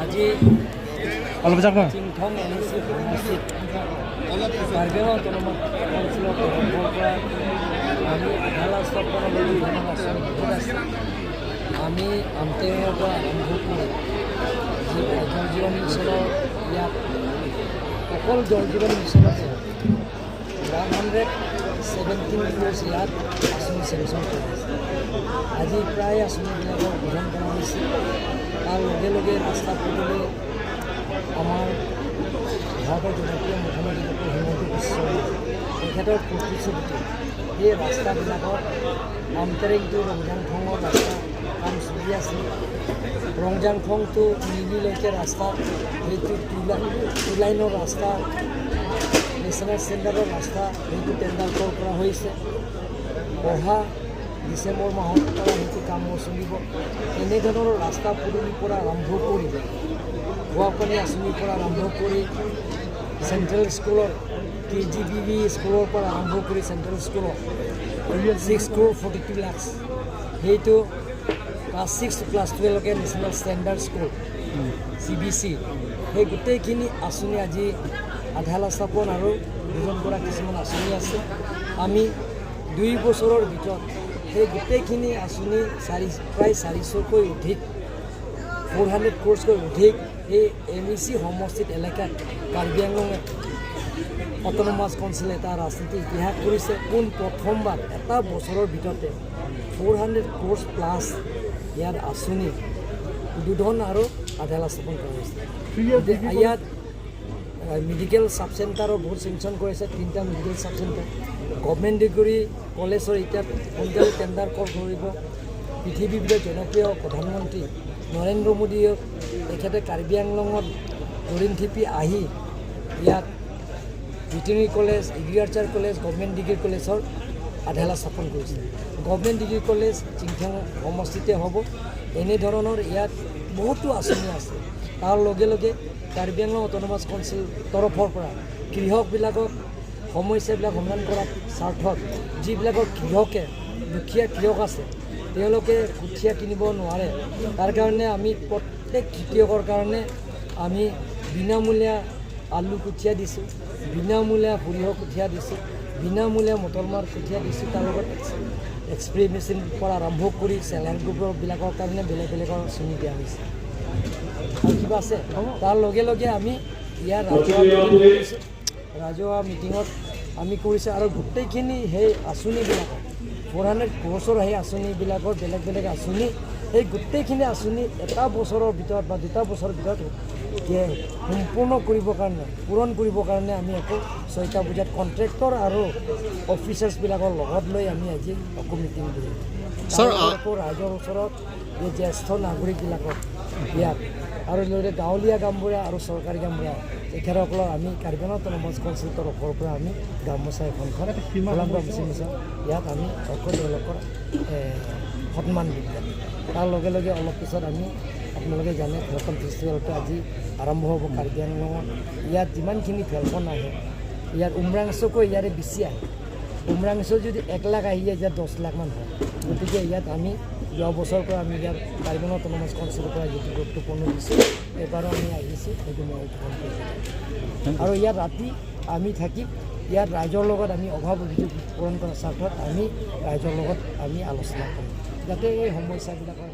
আজি চিংথং N A C সমষ্টিত Karbi Anglong autonomous কাউন্সিলৰ তৰফৰ পৰা আমি আধাৰশিলা স্থাপনৰ বিভিন্ন আঁচনি বহুত আছে। আমি আমটেঙৰ পৰা আৰম্ভ কৰি যি জল জীৱন মিছনৰ, ইয়াত অকল জল জীৱন মিছনতে 117 ক্ৰ'ৰ্ছ ইয়াত আঁচনি চেংচন কৰা হৈছে। আজি প্ৰায় আঁচনিবিলাকৰ উদ্বোধন কৰা হৈছে। তাৰ লগে লগে ৰাস্তা পদূলি, আমাৰ ভাৰতৰ জনপ্ৰিয় মুখ্যমন্ত্ৰী ডক্টৰ হিমন্ত বিশ্ব শৰ্মা, তেখেতৰ প্ৰতিশ্ৰুতি সেই ৰাস্তাবিলাকত আমটেৰেং টু ৰংজাংথঙৰ ৰাস্তা কাম চলি আছে। ৰংজাংথং টু মিলিলৈকে ৰাস্তা, সেইটো টু লাইনৰ ৰাস্তা, নেশ্যনেল ষ্টেণ্ডাৰ্ডৰ ৰাস্তা, সেইটো টেণ্ডাৰ কল কৰা হৈছে। অহা ডিচেম্বৰ মাহৰ পৰা সেইটো কাম চলিব। এনেধৰণৰ ৰাস্তা পদূলিৰ পৰা আৰম্ভ কৰি, খোৱা পানী আঁচনিৰ পৰা আৰম্ভ কৰি, চেণ্ট্ৰেল স্কুলৰ কেজিবিভি স্কুলৰ পৰা আৰম্ভ কৰি চেণ্ট্ৰেল স্কুলৰ 6 crore 42 lakhs, সেইটো ক্লাছ 6 ক্লাছ 12লৈকে নেশ্যনেল ষ্টেণ্ডাৰ্ড স্কুল চিবিএছই, সেই গোটেইখিনি আঁচনি আজি আধাৰশিলা স্থাপন আৰু উদ্বোধন কৰা কিছুমান আঁচনি আছে। আমি 2 বছৰৰ ভিতৰত সেই গোটেইখিনি আঁচনি প্ৰায় 400কৈ অধিক, 400 ক্ৰ'ৰ্ছকৈ অধিক এই এনএচি সমষ্টিত এলেকাত কাৰ্বি আংলঙে অট'নমাছ কাউন্সিল এটা ৰাজনীতি ইতিহাস কৰিছে। পোন প্ৰথমবাৰ এটা বছৰৰ ভিতৰতে 400 ক্ৰ'ৰ্ছ প্লাছ ইয়াৰ আঁচনি উদ্বোধন আৰু আধাৰশিলা স্থাপন কৰা হৈছে। গতিকে ইয়াত মেডিকেল চাব চেণ্টাৰো বহুত চেংচন কৰিছে, তিনিটা medical sub centre. Government degree কলেজৰ এতিয়া সোনকালে টেণ্ডাৰ কল কৰিব। পৃথিৱীৰ ভিতৰত জনপ্ৰিয় প্ৰধানমন্ত্ৰী নৰেন্দ্ৰ মোদীয়ে, তেখেতে কাৰ্বি আংলঙত দৰিংথিপি আহি ইয়াত veterinary college, agriculture college, government degree কলেজৰ আধাৰশিলা স্থাপন কৰিছে। গভমেণ্ট ডিগ্ৰী কলেজ চিংথং সমষ্টিতে হ'ব। এনেধৰণৰ ইয়াত বহুতো আঁচনি আছে। তাৰ লগে লগে কাৰ্বি আংলং অট'নমাছ কাউন্সিল তৰফৰ পৰা কৃষকবিলাকক সমস্যাবিলাক সমাধান কৰাৰ স্বাৰ্থত, যিবিলাকৰ কৃষকে, দুখীয়া কৃষক আছে, তেওঁলোকে কঠীয়া কিনিব নোৱাৰে, তাৰ কাৰণে আমি প্ৰত্যেক খেতিয়কৰ কাৰণে আমি বিনামূলীয়া আলু কঠীয়া দিছোঁ, বিনামূলীয়া সৰিয়হ কঠীয়া দিছোঁ, বিনামূলীয়া মটৰ মাহ কঠীয়া দিছোঁ। তাৰ লগত স্প্ৰে মেচিন পৰা আৰম্ভ কৰি চেল্ফ হেল্প গ্ৰুপবিলাকৰ কাৰণে বেলেগ বেলেগৰ আঁচনি দিয়া হৈছে। আৰু কিবা আছে? তাৰ লগে লগে আমি ইয়াৰ ৰাজহুৱা মিটিং কৰিছোঁ। ৰাজহুৱা মিটিঙত আমি কৰিছোঁ আৰু গোটেইখিনি সেই আঁচনিবিলাকৰ, 400 ক্ৰ'ৰ্ছৰ সেই আঁচনিবিলাকৰ বেলেগ বেলেগ আঁচনি, সেই গোটেইখিনি আঁচনি এটা বছৰৰ ভিতৰত বা দুটা বছৰৰ ভিতৰত সম্পূৰ্ণ কৰিবৰ কাৰণে, পূৰণ কৰিবৰ কাৰণে আমি আকৌ 6টা বজাত কণ্ট্ৰেক্টৰ আৰু অফিচাৰ্ছবিলাকৰ লগত লৈ আমি আজি আকৌ মিটিং দিম। Sir, আকৌ ৰাইজৰ ওচৰত এই জ্যেষ্ঠ নাগৰিকবিলাকক ইয়াত আৰু লগতে গাঁৱলীয়া গামবুঢ়া আৰু চৰকাৰী গামবুঢ়া, তেখেতসকলক আমি কাৰ্বি আংলং অট'নমাছ কাউন্সিল তৰফৰ পৰা আমি গামোচা এখনখন, ফুলাম গামোচা ইয়াত আমি আকৌ তেওঁলোকৰ সন্মান দিম। তাৰ লগে লগে অলপ পিছত আমি, আপোনালোকে জানে, ফেলকন ফেষ্টিভেলটো আজি আৰম্ভ হ'ব কাৰ্বি আংলঙত। ইয়াত যিমানখিনি ফেলকন আহে, ইয়াত উমৰাংচুকৈ ইয়াৰে বেছি আহে। উমৰাংচু যদি 1 লাখ আহি যায়, ইয়াত 10 লাখমান হয়। গতিকে ইয়াত আমি যোৱা বছৰৰ পৰা আমি ইয়াত কাৰ্বি আংলং অট'নমাছ কাউন্সিলৰ পৰা যিটো গুৰুত্বপূৰ্ণ দিছোঁ, এইবাৰো আমি আহিছোঁ, সেইটো মই উদ্বোধন কৰিছোঁ। আৰু ইয়াত ৰাতি আমি থাকিম। ইয়াত ৰাইজৰ লগত আমি অভাৱ অভিযোগ পূৰণ কৰাৰ স্বাৰ্থত আমি ৰাইজৰ লগত আমি আলোচনা কৰিম, যাতে এই সমস্যাবিলাকৰ